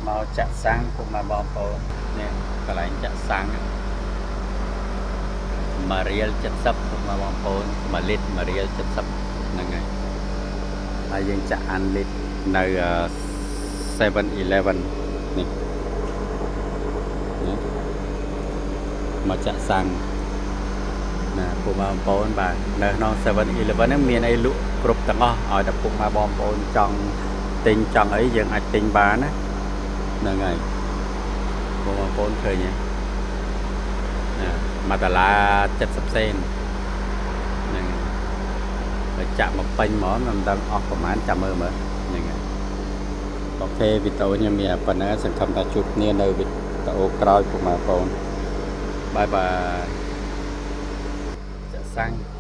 មកចាក់សាំងពុកម៉ែបងប្អូននេះកន្លែងចាក់សាំង1រៀល70ពុកម៉ែបងប្អូន1លីត្រ1រៀល70ហ្នឹងហើយហើយយើងចាក់អានលីត្រនៅ 7-Eleven នេះនេះមកចាក់សាំងណាពុកម៉ែបងប្អូនបាទនៅក្នុង 7-Eleven ហ្នឹងមានអីលក់គ្រប់ទាំងអស់ឲ្យតែពុកម៉ែបងប្អូនចង់ទិញចង់អីយើងអាចទិញបានណាហ្នឹងហើយបងប្អូនឃើញទេណា1ដុល្លារ70សេនហ្នឹងហើយចាក់មកពេញហ្មងមិនដឹងអស់ប្រហែលចាំមើលមើលហ្នឹងហើយ OK វីដេអូខ្ញុំមានប៉ុណ្ណឹងសង្ឃឹមថាជួបគ្នានៅវីដេអូក្រោយពុកម៉ែបងប្អូន bye bye ចាក់សាំង។